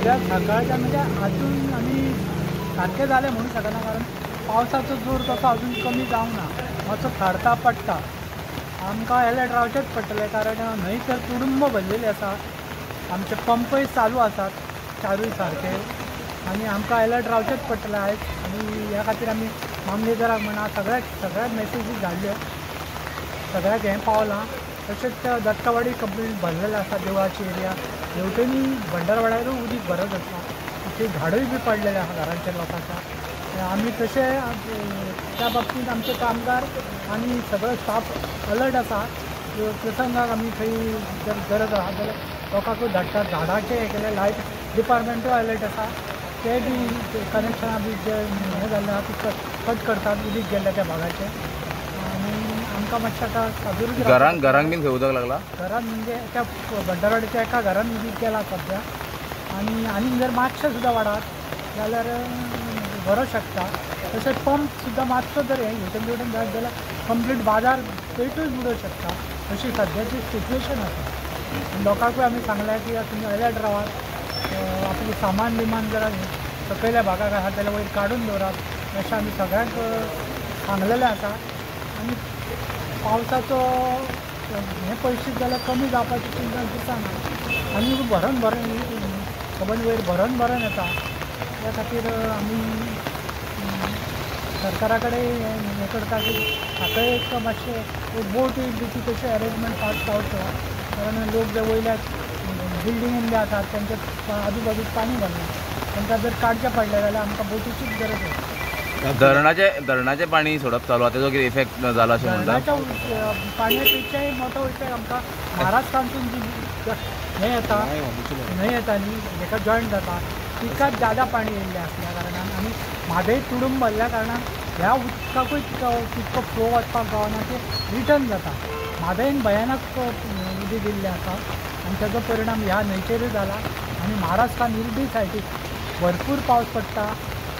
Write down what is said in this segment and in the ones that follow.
सद्या सकाळच्या म्हणजे अजून आमी सारकें जालें म्हणूंक शकना, कारण पावसाचो जोर तसो अजून कमी जावंक ना, मातसो थारता पडटा. आमकां एलर्ट रावचेंच पडटलें, कारण न्हंय तर तुडुंब भरलेली आसा. आमचे पंपय चालू आसात चारूय सारके, आनी आमकां एलर्ट रावचेंच पडटलें आयज. आनी ह्या खातीर आमी मामलेदाराक म्हणा सगळ्याक मॅसेजीस धाडल्यो, सगळ्याक हें पावलां. तशेंच त्या दत्तावाडी कंप्लीट भरलेलें आसा, देवळाची एरिया हेवटेनी भंडारवाड्यारूय उदीक भरत आसा, थंय झाडूय बी पडलेलें आसा घरांचेर लोकांच्या. आमी तशें त्या बाबतींत आमचे कामगार आनी सगळो स्टाफ अलर्ट आसा. प्रसंगाक आमी थंय जर गरज आसा जाल्यार लोकांकूय धाडटात. झाडाचें हें केलें, लायट डिपार्टमेंटूय अलर्ट आसा, ते बी कनेक्शनां बी जे हें जाल्लें आसा ते कट करतात उदीक गेल्ल्या त्या भागाचें. आनी आमकां मातशें आतां सादूर घरांक घरांक बीन खंय उदक लागला? घरान म्हणजे त्या भंडारवाड्याच्या एका घरान उदीक गेला सद्या. आनी आनीक जर मातशें सुद्दां वाडत जाल्यार भरोंक शकता. तशेंच पंप सुद्दां मातसो जर हें हेवटेन तेवटेन जायत जाल्यार कंप्लीट बाजार पेटूय बुडोवंक शकता, अशी सद्याची सिट्युएशन आसा. लोकांकूय आमी सांगलें की तुमी अलर्ट रावात, आपलें सामान बिमान जर सकयल्या भागाक आसा जाल्यार वयर काडून दवरात, अशें आमी सगळ्यांक सांगलेलें आसा. आनी पावसाचो हें पळयशीत जाल्यार कमी जावपाची चिंता दिसना, आनी भरून भरून खबर वयर भरून भरून येता. त्या खातीर आमी सरकारा कडेन हें करता की हाका एक मातशें एक बोट बी ती तशी अरेंजमेंट फास्ट जावचो, कारण लोक जे वयल्या बिल्डिंगेन बी आसात तेंच्या आजूबाजूक पाणी भरलां, तांकां जर काडचें पडलें जाल्यार आमकां बोटीचीच गरज आसा. धरणाचें पाणी सोडप चालू आसा, तेजो कितें इफेक्ट जाला अशें म्हणटा? धरणाच्या पाणया पेक्षाय मोठो इफेक्ट आमकां महाराष्ट्रांतून जी हें येता न्हंय येता न्ही, हेका जॉयंट जाता, तिकाच जादा पाणी येयल्लें आसल्या कारणान आनी म्हादय तुडूंब भरल्या कारणान ह्या उदकाकूय तितको फ्लो वचपाक गावना, तें रिटर्न जाता. म्हादयन भयानक उदीक दिल्लें आसा आनी ताजो परिणाम ह्या न्हंयचेरूय जाला. आनी महाराष्ट्रान इर्डी सायडीक भरपूर पावस पडटा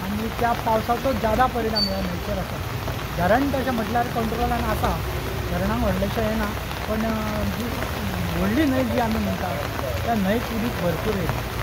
आनी त्या पावसाचो जादा परिणाम ह्या न्हंयचेर आसा. धरण तशें म्हटल्यार कंट्रोलान आसा, धरणाक व्हडलेशें येना, पण जी व्हडली न्हंय जी आमी म्हणटा त्या न्हंयक उदीक भरपूर येयला.